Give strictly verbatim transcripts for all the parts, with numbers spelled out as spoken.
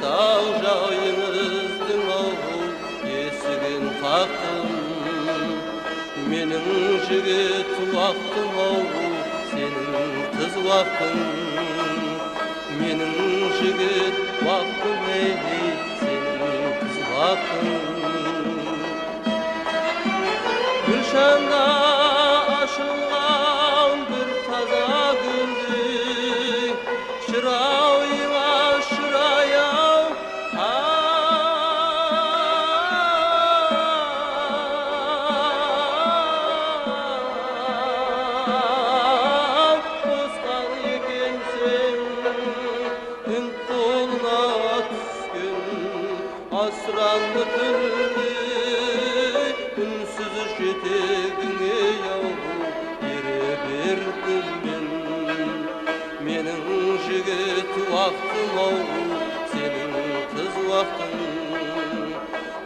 Taw jayıńızdıń-aw esigin qaqqım, meniń jigit waqtım-aw, seniń qız waqtıń. Meniń jigit waqtım, ey, seniń qız waqtıń. Gúlshanda ashılǵan bir taza gúldey, shırawıńa shıray-aw, aw, qosqan ekenseń, hind qolına túsken asrandı túlmey, únsiz jetegińe-aw, ere berdim men. Meniń jigit waqtım-aw, seniń qız waqtıń.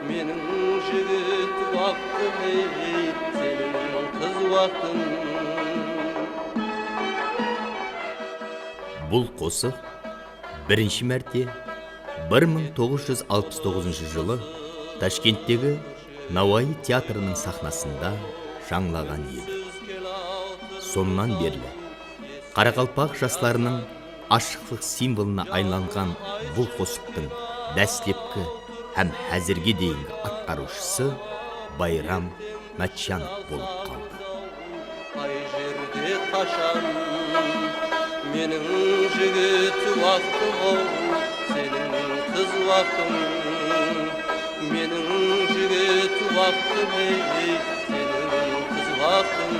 Meniń jigit waqtım, ey, seniń qız waqtıń. Bul qosıq birinshi márte bir mıń toǵız júz alpıs toǵızınshı jılı Tashkenttegi Nawayı teatrınıń saxnasında jańlaǵan edi. Sonnan berli qaraqalpaq jaslarınıń ashıqlıq simvolına aylanǵan bul qosıqtıń dáslepki hám házirge deyingi atqarıwshısı Bayram Mátjanov bolıp qaldı. Qay jerde qashan meniń jigit waqtım-aw, seniń qız waqtıń. Meniń jigit waqtım, ey, seniń qız waqtıń.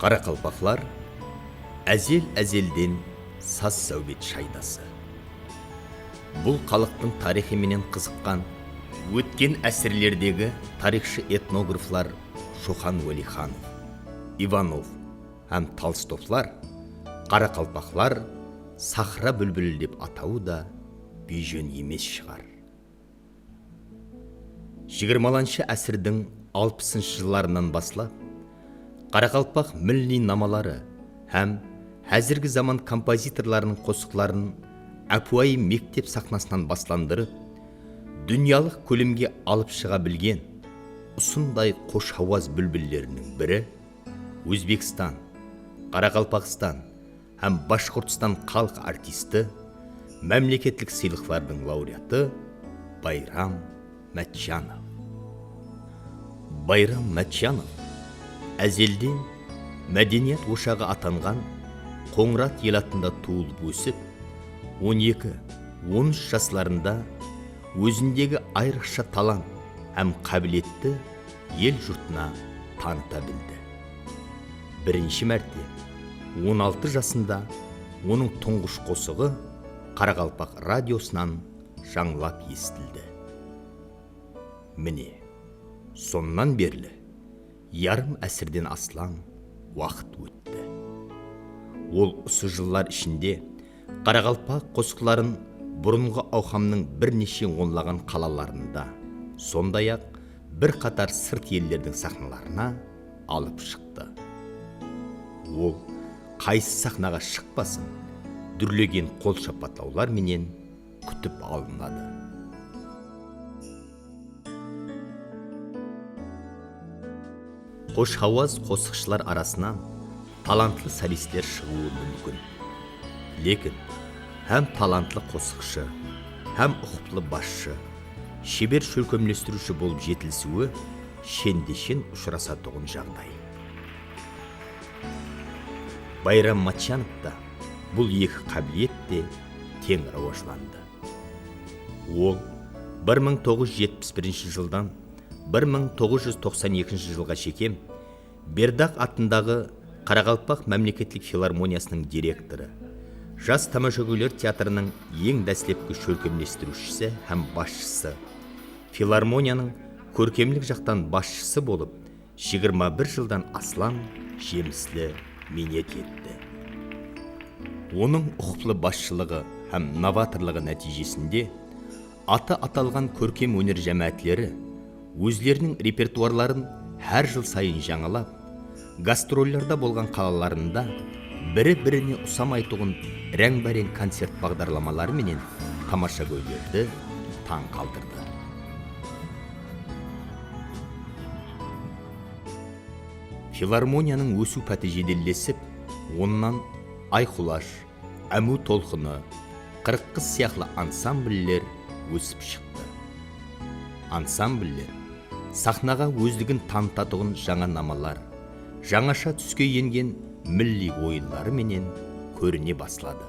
Qaraqalpaqlar ázel-ázelden saz-sáwbet shaydası. Bul xalıqtıń tariyxı menen qızıqqan ótken ásirlerdegi tariyxshı-etnograflar Shoxan Wáliyxanov, Ivanov hám Tolstovlar qaraqalpaqlar sahra búlbili dep atawı da biyjón emes shıǵar. Jigirmalanshı ásirdiń alpısınshı jıllarınan baslap, qaraqalpaq milliy namaları hám házirgi zaman kompozitorlarınıń qosıqların ápiwayı mektep saxnasınan baslandırıp, dúnyalıq kólemge alıp shıǵa bilgen usınday xosh hawaz búlbilleriniń biri Ózbekstan, Qaraqalpaqstan hám Bashqurtstan xalıq artisti, mámleketlik sıylıqlardıń laureatı Bayram Mátjanov. Bayram Mátjanov ázelden mádeniyat oshaǵı atanǵan Qońırat elatında tuwılıp ósip, on eki, on úsh jaslarında ózindegi ayrıqsha talant hám qábiletti el-jurtına tanıta bildi. Birinshi márte on altı jasında onıń tuńǵısh qosıǵı Qaraqalpaq radiosınan jańlap esitildi. Mine, sonnan berli yarım ásirden aslam waqıt ótti. Ol usı jıllar ishinde qaraqalpaq qosıqların burınǵı awqamnıń bir neshe onlaǵan qalalarında, sonday-aq, bir qatar sırt ellerdiń saxnalarına alıp shıqtı. Ol qaysı saxnaǵa shıqpasın, dúrlegen qol shappatlawlar menen kútip alınadı. Xosh hawaz qosıqshılar arasınan talantlı solistler shıǵıwı múmkin. Lekin hám talantlı qosıqshı, hám uqıplı basshı, sheber shólkemlestiriwshi bolıp jetilisiwi shende-shen ushırasatuǵın jaǵday. Bayram Matchanovta bul eki qábiliyet te teń rawajlandı. Ol bir mıń toǵız júz jetpis birinshi jıldan bir mıń toǵız júz toqsan ekinshi jılǵa shekem Berdaq atındaǵı Qaraqalpaq mámleketlik filarmoniyasınıń direktorı, Jas tamashagóyler teatrınıń eń dáslepki shólkemlestiriwshisi hám basshısı, filarmoniyanıń kórkemlik jaqtan basshısı bolıp, jigirma bir jıldan aslam jemisli miynet etti. Onıń uqıplı basshılıǵı hám novatorlıǵı nátiyjesinde atı atalǵan kórkem óner jámáátleri ózleriniń repertuarların hár jıl sayın jańalap, gastrollarda bolǵan qalalarında biri-birine usamaytuǵın reńbe-reń koncert baǵdarlamaları menen tamashagóylerdi tań qaldırdı. Filarmoniyanıń ósiw páti jedellesip, onnan Ayqulash, Ámiw tolqını, Qırıq qız sıyaqlı ansambller ósip shıqtı. Ansambller saxnaǵa ózligin tanıtatuǵın jańa namalar, jańasha túske engen milliy oyınları menen kórine basladı.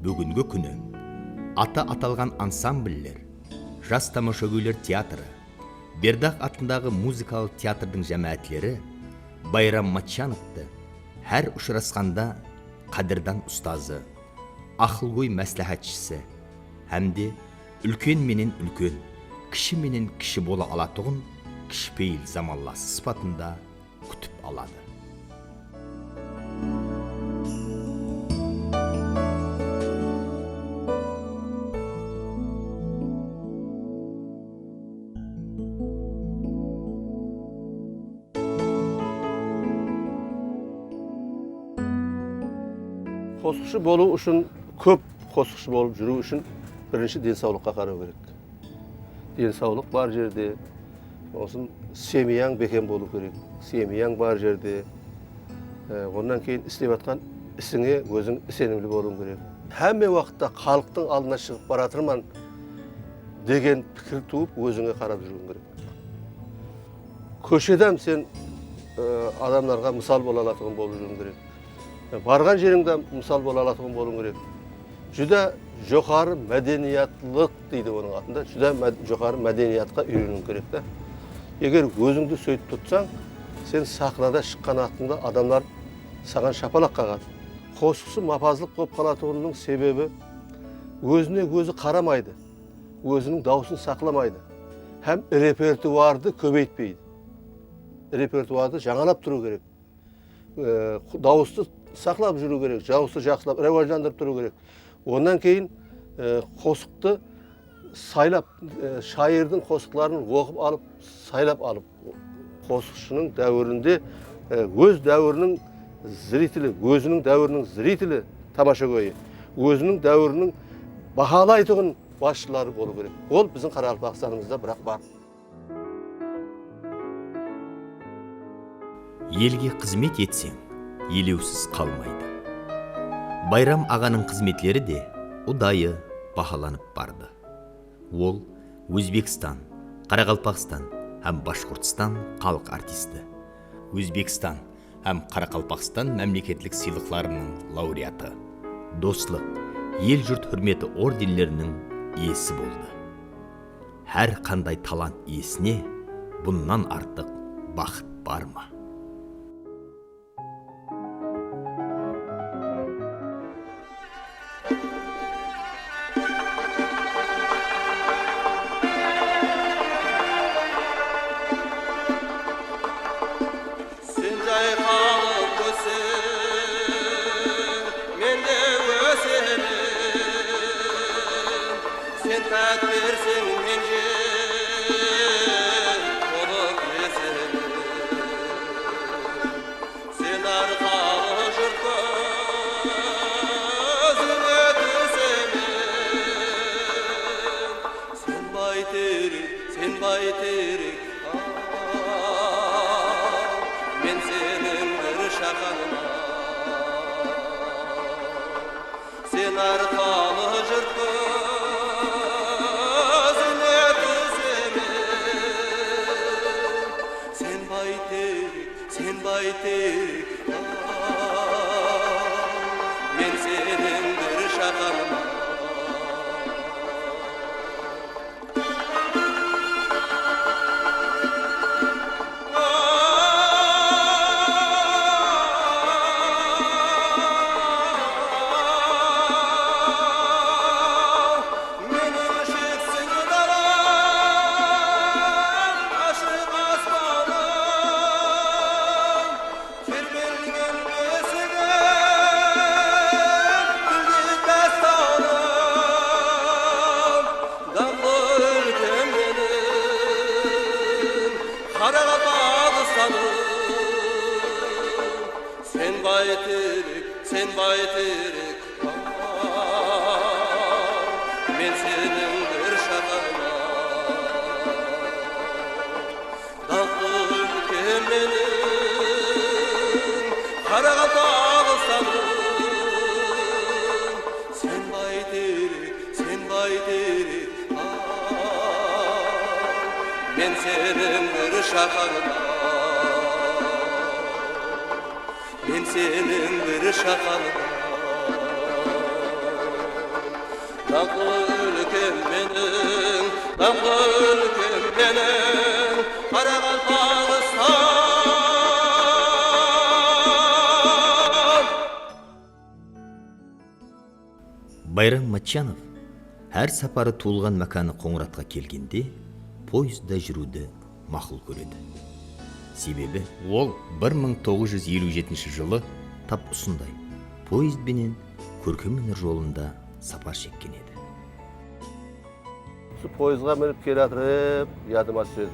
Búgingi kúni atı atalǵan ansambller, Jas tamashagóyler teatrı, Berdaq atındaǵı muzıkalı teatrdıń jámáátleri Bayram Matchanovtı hár ushırasqanda qádirdan ustazı, aqılgóy másláhátshisi hám de úlken menen úlken, kishi menen kishi bola alatuǵın kishipeyil zamanlası sıpatında kútip aladı. Qosıqshı bolıw ushın, kóp qosıqshı bolıp júriw ushın birinshi densawlıqqa qaraw kerek. Densawlıq bar jerde, onnan soń semyań bekem bolıw kerek. Semyań bar jerde, e, onnan keyin islep atqan isińe óziń isenimli bolıwıń kerek. Hámme waqıtta xalıqtıń aldına shıǵıp baratırman degen pikir tuwıp, ózińe qarap júriwiń kerek. Kóshede hám sen, e, adamlarǵa mısal bola alatuǵın bolıp júriwiń kerek. E, barǵan jerińde hám mısal bola alatuǵın bolıwıń kerek. Júdá joqarı mádeniyatlıq deydi onıń atında, júdá má-, joqarı mádeniyatqa úyreniwiń kerek ta. Eger ózińdi sóytip tutsań, sen saxnada shıqqan waqtıńda adamlar saǵan shapalaq qaǵadı. Qosıqshı mapazlıq bolıp qalatuǵınınıń sebebi ózine ózi qaramaydı. Óziniń dawısın saqlamaydı hám repertuardı kóbeytpeydi. Repertuardı jańalap turıw kerek. E, dawıstı saqlap júriw kerek, dawıstı jaqsılap, rawajlandırıp turıw kerek. Onnan keyin, e, qosıqtı saylap, e, shayırdıń qosıqların oqıp alıp, saylap alıp, qosıqshınıń dáwirinde, e, óz dáwiriniń zrители, óziniń dáwiriniń zrители, tamashagóyi, óziniń dáwiriniń bahalaytuǵın basshıları bolıw kerek. Ol biziń Qaraqalpaqstanımızda biraq bar. Elge xızmet etseń, elewsiz qalmaydı. Bayram aǵanıń xızmetleri de udayı bahalanıp bardı. Ol Ózbekstan, Qaraqalpaqstan hám Bashqurtstan xalıq artisti, Ózbekstan hám Qaraqalpaqstan mámleketlik sıylıqlarınıń laureatı, Doslıq, El-jurt húrmeti ordenleriniń iyesi boldı. Hár qanday talant iyesine bunnan artıq baxıt bar ma? Sen jayqalıp ósseń, men de ósemen. Sen tát berseń, men jep tolıp esemen. Sen arqalı jurt kózine túsemen. Sen Bayterek, sen Bayterek, a, men seniń bir shaqalıń. Sen arqalı jurt kózine túsemen. Sen Bayterek, sen Bayterek, a, men seniń bir shaqalıń. Bayterik, men seniń bir shaxarıń. Dańqlı úlkem meniń Qaraqalpaqstanım. Sen Bayterik, sen Bayterik, men seniń bir shaxarıń. Men seniń bir shaxarıń. Dańqlı úlkem meniń, dańqlı úlkem meniń, Qaraqalpaqstan. Bayram Matchanov hár saparı tuwılǵan mákanı Qońıratqa kelgende poezdda júriwdi maqul kóredi. Sebebi ol bir mıń toǵız júz eliw jetinshi jılı tap usınday poezd benen kórkem óner jolında sapar shekken edi. Usı poezdǵa minip kelatırıp yadıma túsedi.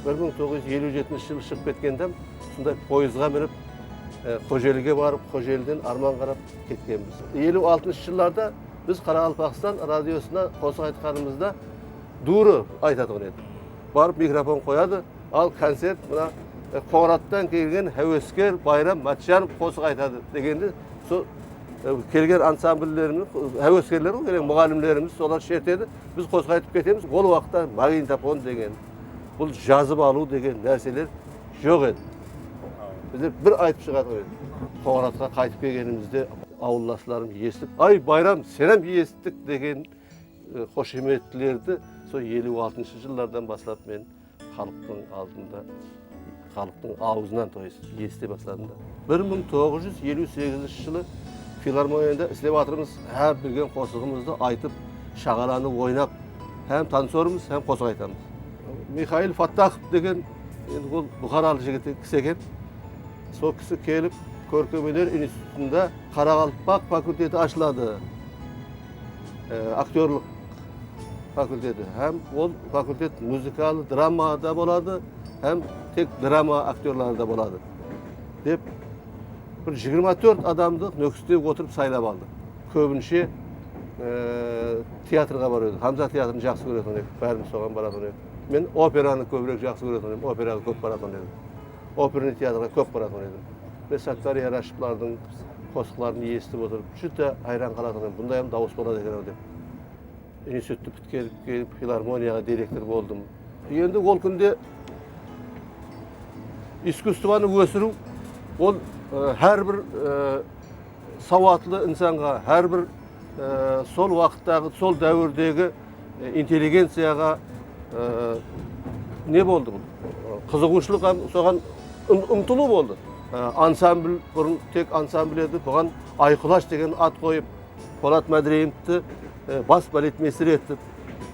Bir mıń toǵız júz eliw jetinshi jılı shıǵıp ketkende usınday poezdǵa minip, e, Xojelige barıp, Xojeliden arman qarap ketkenbiz. Eliw altınshı jıllarda biz Qaraqalpaqstan radiosına qosıq aytqanımızda durı aytatuǵın edi. Barıp mikrofon qoyadı, al koncert mına, e, Qońırattan kelgen háwesker Bayram Matchanov qosıq aytadı degende, sol, e, kelgen ansambllerimiz, háweskerler ǵoy, kelgen muǵallimlerimiz, solar shertedi. Biz qosıq aytıp ketemiz. Ol waqıtta magnitofon degen, bul jazıp alıw degen nárseler joq edi. Bizler bir aytıp shıǵatuǵın edik. Qońıratqa qaytıp kelgenimizde awıllaslarım esitip, "Ay, Bayram, sen hám esittik" degen, e, xoshametlerdi sol eliw altınshı jıllardan baslap men xalıqtıń aldında, xalıqtıń awzınan, то есть, esite basladım da. Bir mıń toǵız júz eliw segizinshi jılı filarmoniyada islep atırmız, hár bilgen qosıǵımızdı aytıp, shaǵalanı oynap, hám tansormız, hám qosıq aytamız. Mixail Fattahov degen, endi ol buxaralı jigit, kisi eken. Sol kisi kelip, kórkem óner institutında qaraqalpaq fakulteti ashıladı. E, aktyorlıq fakulteti. Hám ol fakultet muzıkalı dramada boladı, hám tek drama aktyorları da boladı, dep bir jigirma tórt adamdı Nókiste otırıp saylap aldı. Kóbinshe, e, teatrǵa barıp edi. Hamza teatrın jaqsı kóretuǵın edik, bárimiz soǵan baratuǵın edik. Men operanı kóbirek jaqsı kóretuǵın edim, operaǵa kóp baratuǵın edim. Opernıy teatrǵa kóp baratuǵın edim. Men Sáttar Yarashovlardıń qosıqların esitip otırıp, júdá hayran qalatuǵın edim. Bunday hám dawıs boladı eken-aw dep. Instituttı pitkerip kelip, filarmoniyaǵa direktor boldım. Endi ol kúnde iskusstvonı ósiriw, ol, e, hár bir, e, sawatlı insanǵa, hár bir, e, sol waqıttaǵı, sol dáwirdegi, e, intelligenciyaǵa, e, ne boldı bul? Qızıǵıwshılıq hám soǵan ım-, ımtılıw boldı. E, ansambl, burın tek ansambl edi, buǵan Ayqulash degen at qoyıp, Polat Mádireevti, e, bas baletmeyster etip,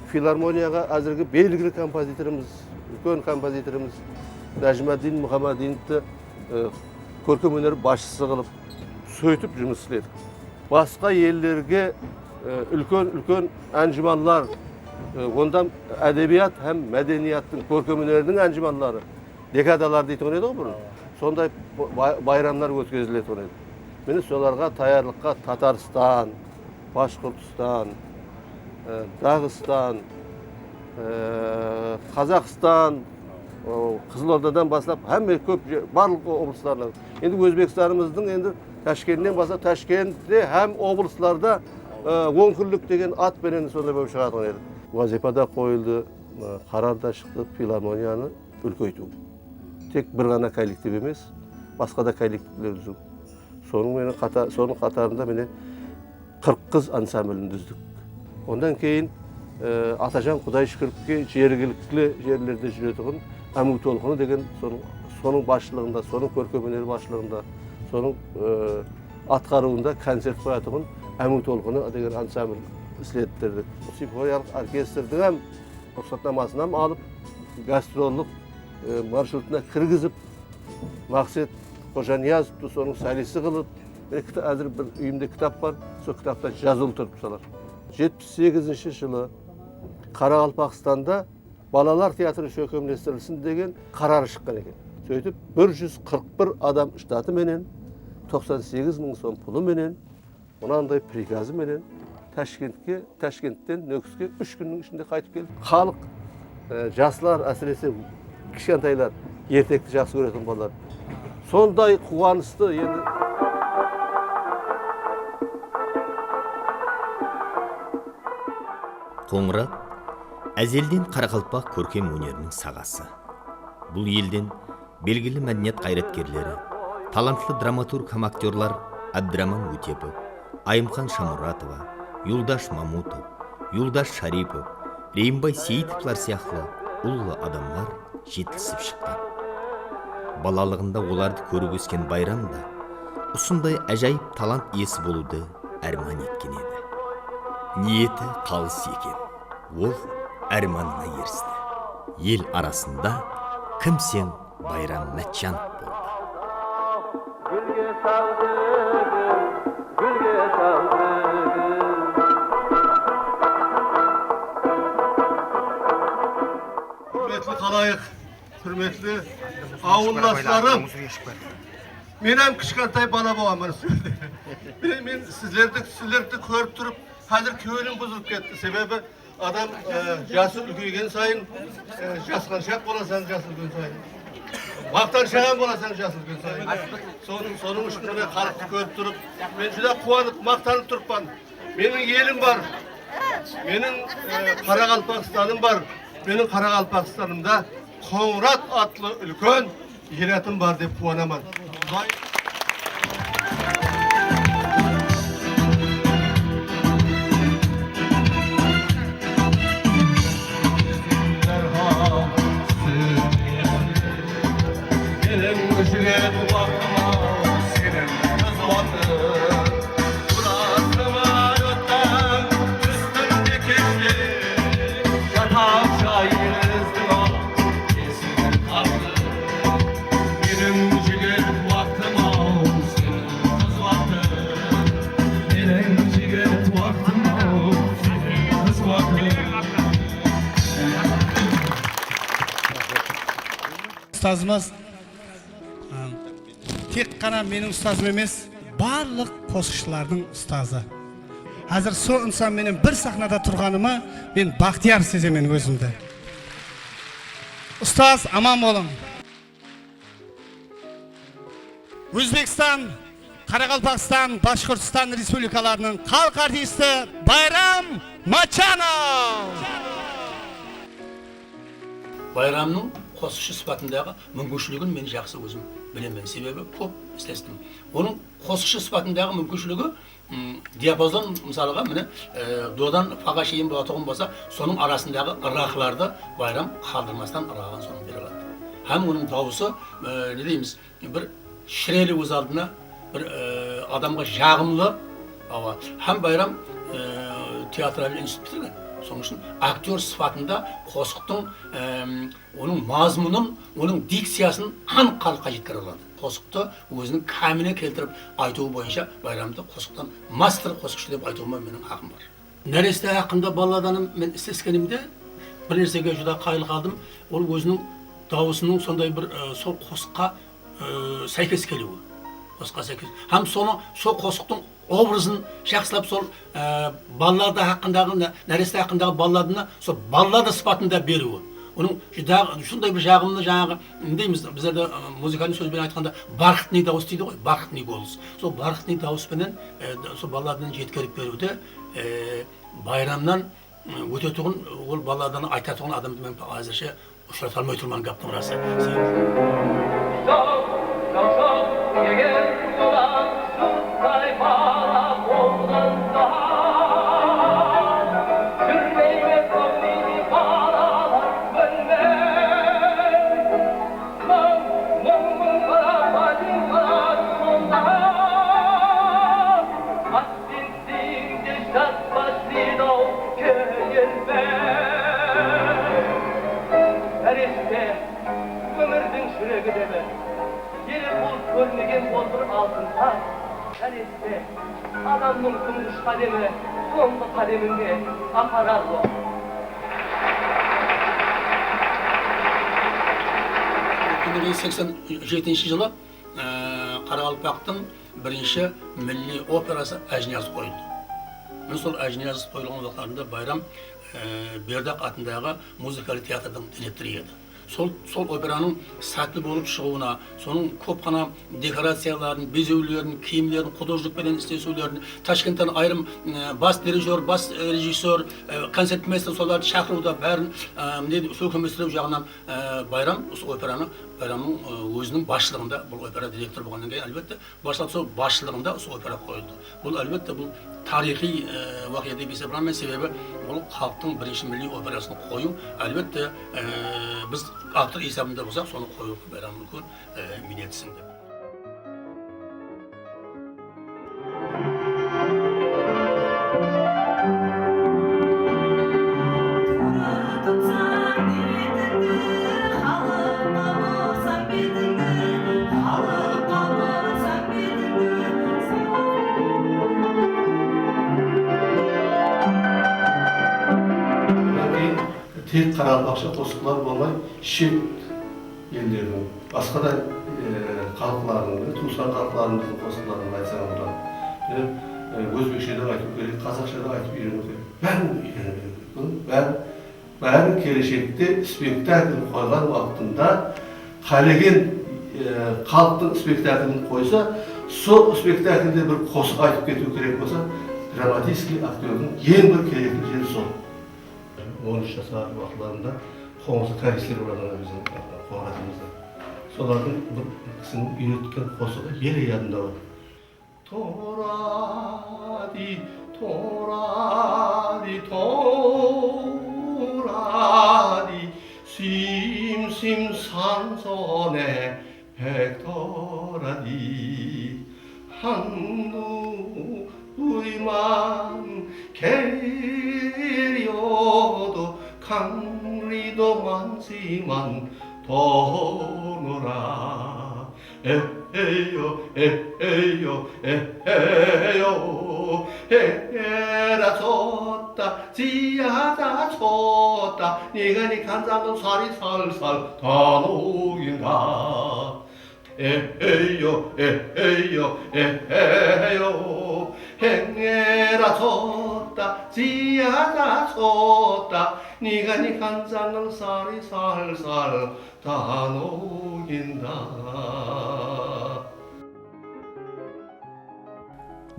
filarmoniyaǵa házirgi belgili kompozitorımız, úlken kompozitorımız Nájimaddin Muhammadinovtı, e, kórkem óner basshısı qılıp, sóytip jumıs isledik. Basqa ellerge, e, úlken-úlken ánjumanlar, e, onda ádebiyat hám mádeniyattıń, kórkem ónerdiń ánjumanları, dekadalar deytuǵın edi ǵoy burın. Sonday ba-, bayramlar ótkeziletuǵın edi. Mine, solarǵa tayarlıqqa Tatarstan, Bashqurtstan, e, Daǵıstan, e, Qazaqstan, o, Qızılordadan baslap, hámme kóp je-, barlıq o-, oblastlardan. Endi Ózbekstanımızdıń endi Tashkentten baslap, Tashkentte hám oblastlarda, e, on kúnlik degen at penen sonday bolıp shıǵatuǵın edi. Wazıypa da qoyıldı, e, qarar da shıqtı, filarmoniyanı úlkeytiw. Tek bir ǵana kollektiv emes, basqa da kollektivler dúziw. Sonıń menen qata-, sonıń qatarında mine qırq qız ansamblin dúzdik. Onnan keyin, e, Atajan Qudayshúkirovke jergilikli jerlerde júretuǵın Ámiw tolqını degen sonıń, sonıń basshılıǵında, sonıń kórkem óner basshılıǵında, sonıń, e, atqarıwında koncert qoyatuǵın Ámiw tolqını degen ansambl islettirdik. Simfoniyalıq orkestrdiń hám ruxsatnamasın hám alıp, gastrollıq, e, marshrutına kirgizip, Maqset Xojaniyazovtı sonıń solisti qılıp, mine, kita-, házir bir úyimde kitap bar, sol kitapta jazıwlı turıptı solar. Jetpis segizinshi jılı Qaraqalpaqstanda balalar teatrı shólkemlestirilsin degen qarar shıqqan eken. Sóytip, bir júz qırq bir adam shtatı menen toqsan segiz mıń som pulı menen, mınanday prikazı menen Tashkentke, Tashkentten Nókiske úsh kúnniń ishinde qaytıp keldi. Xalıq, e, jaslar, ásirese, kishkentaylar, ertekti jaqsı kóretuǵın balalar. Sonday quwanıstı endi. Qońırat ázelden qaraqalpaq kórkem óneriniń saǵası. Bul elden belgili mádeniyat ǵayratkerleri, talantlı dramaturg hám aktyorlar Ábdiraman Ótepov, Ayımxan Shamuratova, Yuldash Mamutov, Yuldash Sharipov, Reyimbay Seyitovlar sıyaqlı ullı adamlar jetilisip shıqqan. Balalıǵında olardı kórip ósken Bayram da usınday ájayıp talant iyesi bolıwdı árman etken edi. Niyeti qalıs eken. Ol ármanına eristi. El arasında Kimseń Bayram Mátjanov boldı. Gúlge saldı gúl, gúlge saldı gúl. Húrmetli xalayıq, húrmetli awıllaslarım. Men hám kishkentay bala bolǵanman usı jerde. Mine, men sizlerdi, sizlerdi kórip turıp, házir kewlim buzılıp ketti. Sebebi adam, e, jası úlkeygen sayın, e, jasqanshaq bolasań, jas úlken sayın. Maqtanshaǵan bolasań, jas úlken sayın. Sonıń, sonıń ushın mine xalıqtı kórip turıp, men júdá quwanıp, maqtanıp turıppan. Meniń elim bar. Meniń, e, Qaraqalpaqstanım bar. Meniń Qaraqalpaqstanımda Qońırat atlı úlken elatım bar dep quwanaman. Meniń júrek waqtım-aw, seniń qız waqtım. Bura samolyottan tústim de keshte, jataq jay izdim-aw, esimden qaldım. Meniń jigit waqtım-aw, seniń qız waqtım. Meniń jigit waqtım-aw, seniń qız waqtım. Ustazımız, ı, tek ǵana meniń ustazım emes, barlıq qosıqshılardıń ustazı. Házir sol insan menen bir saxnada turǵanıma men baxtiyar sezemen ózimdi. Ustaz, aman bolıń. Ózbekstan, Qaraqalpaqstan, Bashqurtstan Respublikalarınıń xalıq artisti Bayram Matchanov. Bayramnıń qosıqshı sıpatındaǵı múmkinshiligin men jaqsı ózim bilemen, sebebi kóp islestim. Onıń qosıqshı sıpatındaǵı múmkinshiligi, ım, diapazon, mısalıǵa, mine, e, dodan faǵa sheyin bolatuǵın bolsa, sonıń arasındaǵı ıraqlardı Bayram qaldırmastan ıraǵın sonıń bere aladı. Hám onıń dawısı, e, ne deymiz, bir shireli óz aldına, bir, e, adamǵa jaǵımlı, awa, hám Bayram, e, teatralnıy institut pitirgen. Sonıń ushın aktyor sıpatında qosıqtıń, em, onıń mazmunın, onıń dikciyasın anıq xalıqqa jetkere aladı. Qosıqtı óziniń kámine keltirip aytıwı boyınsha Bayramdı qosıqtan master qosıqshı dep aytıwıma meniń haqım bar. Náreste haqqında balladanı men isleskenimde bir nársege júdá qayıl qaldım. Ol óziniń dawısınıń sonday bir, e, sol qosıqqa, e, sáykes keliwi. Qosıqqa sáykes. Hám sonı, sol qosıqtıń obrazın jaqsılap sol, e, ballada haqqındaǵı, ná-, náreste haqqındaǵı balladını sol ballada sıpatında beriwi. Onıń júdá sonday bir jaǵımlı, jańaǵı, ne deymiz, bizlerde, e, muzıkalnıy sóz benen aytqanda, barxıtnıy dawıs deydi ǵoy, barxıtnıy golos. Sol barxıtnıy dawıs penen, e, sol balladanı jetkerip beriwde, e, Bayramnan, e, ótetuǵın, ol balladanı aytatuǵın adamdı men házirshe ushırata almay turman, gáptiń rası. Joq, joq, joq, eger ular shunday bala bolǵanda, júrmeyme kókleydi balalar minmey. Mıń, mıń, mıń bala, mıń bala sonda. Iyinde jat baslaydı-aw kelinbay. Náreste, ómirdiń júregi demi. Elep bolıp kórmegen ol bir altın tas. Náreste, adamnıń tuńǵısh qádemi, sońǵı qádeminde aparar ol. Bin toǵız júz seksen jetinshi jılı, e, Qaraqalpaqtıń Birinshi milliy operası Ájiniyaz qoyıldı. Mine, sol Ájiniyaz qoyılǵan waqıtlarında Bayram, e, Berdaq atındaǵı muzıkalı teatrdıń direktorı edi. Sol, sol operanıń sátli bolıp shıǵıwına, sonıń kóp ǵana dekoraciyaların, bezewlerin, kiyimlerin, xudojnik penen islesiwlerin, Tashkentten ayırım, e, bas dirijyor, bas, e, rejissyor, e, koncertmeyster, solardı shaqırıwda bárin, e, ne, shólkemlestiriw jaǵınan, e, Bayram usı operanı, Bayramnıń, e, óziniń basshılıǵında bul opera direktorı bolǵannan keyin, álbette, bashlap sol basshılıǵında usı opera qoyıldı. Bul, álbette, bul tariyxıy, e, waqıya dep esaplanaman, sebebi bul xalıqtıń birinshi milliy operasın qoyıw, álbette, e, biz avtor esabında bolsaq, sonı qoyıw Bayramnıń úlken, e, miyneti sińdi. Tek qaraqalpaqsha qosıqlar bolmay, shet ellerdiń, basqa da, e, xalıqlardıń, tuwısqan xalıqlarımızdıń qosıqların aytsań, olar, e, e, ózbekshe de aytıw kerek, qazaqsha da aytıp úyreniw kerek. Bárin úyreniw kerek. Bunıń bárin, bárin keleshekte spektakl qoyǵan waqtında qálegen, e, xalıqtıń spektaklin qoysa, sol spektaklde bir qosıq aytıp ketiw kerek bolsa, dramatический aktyordıń eń bir kerekli jeri sol. On úsh jasar waqıtlarında qońsı koreycler bar edi biziń qońıratımızda. Solardıń bir kisiniń úyretken qosıǵı ele yadımda bar. Toradi, toradi, toradi, sim, sim, sansone, Pek toradi, handu buriman, keriodo, kanrido, mansiman, tonora. Eh, eh, yo, eh, eh, yo, eh, eh, yo. Eh, eh, ra, tsota, tsiya, tsa, tsota. Niga, ni, kan, zan, don, sari, sal, sal, tano, yin, ga. Eh, eh, yo, eh, eh, yo, eh, eh, yo. Hengera sota, ziyada sota, niga, nigan, zangıl, sari, sal, sal, tano, ginda.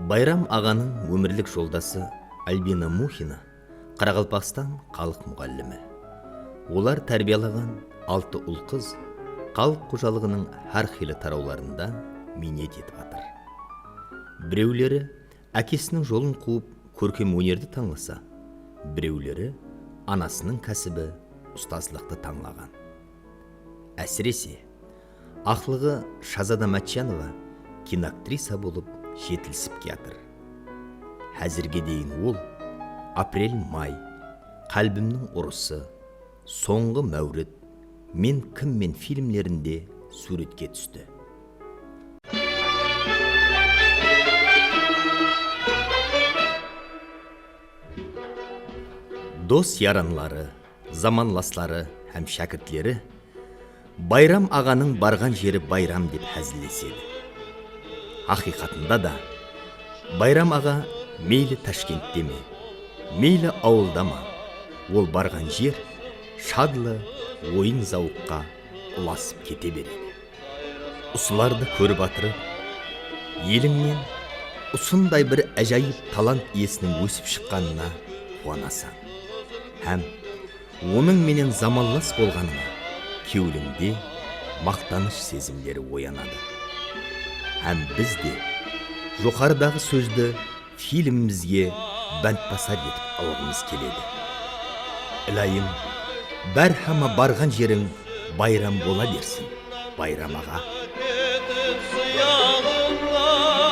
Bayram aǵanıń ómirlik joldası Albina Muxina Qaraqalpaqstan xalıq muǵallimi. Olar tárbiyalaǵan altı ul-qız xalıq xojalıǵınıń hár qıylı tarawlarında miynet etip atır. Birewleri ákesiniń jolın quwıp, kórkem ónerdi tańlasa, birewleri anasınıń kásibi ustazlıqtı tańlaǵan. Ásirese, aqlıǵı Shazada Mátjanova kinoaktrisa bolıp jetilisip kiyatır. Házirge deyin ol Aprel-may, Qálbimniń urısı, Sońǵı máwrit, Men kimmen filmlerinde súwretke tústi. Dos-yaranları, zamanlasları hám shákirtleri Bayram aǵanıń barǵan jeri bayram dep házillesedi. Haqıyqatında da, Bayram aǵa meyli Tashkentte me, meyli awılda ma, ol barǵan jer shadlı oyın-zawıqqa ulasıp kete beredi. Usılardı kórip atırıp, elińnen usınday bir ájayıp talant iyesiniń ósip shıqqanına quwanasań. Hám onıń menen zamanlas bolǵanıńa kewlińde maqtanısh sezimleri oyanadı. Hám biz de joqarıdaǵı sózdi filmimizge bántbasar etip alǵımız keledi. Ilayım, bárhama barǵan jeriń bayram bola bersin, Bayram aǵa. Ketip sıyaǵıńnan,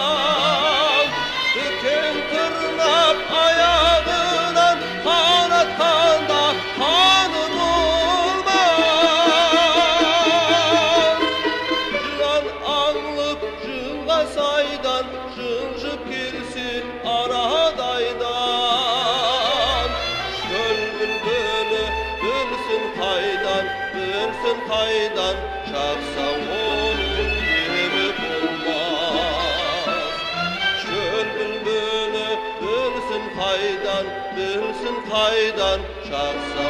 tiken tırnap ayaǵınan, qanatqanda qanı bolmay. Jılan ańlıp jılǵa saydan, jıljıp kelsin aradaydan. Shól búlbili bilsin qaydan, bilsin qaydan, shaqsa onıń emi bolmay. Qaydan bilsin, qaydan shaqsa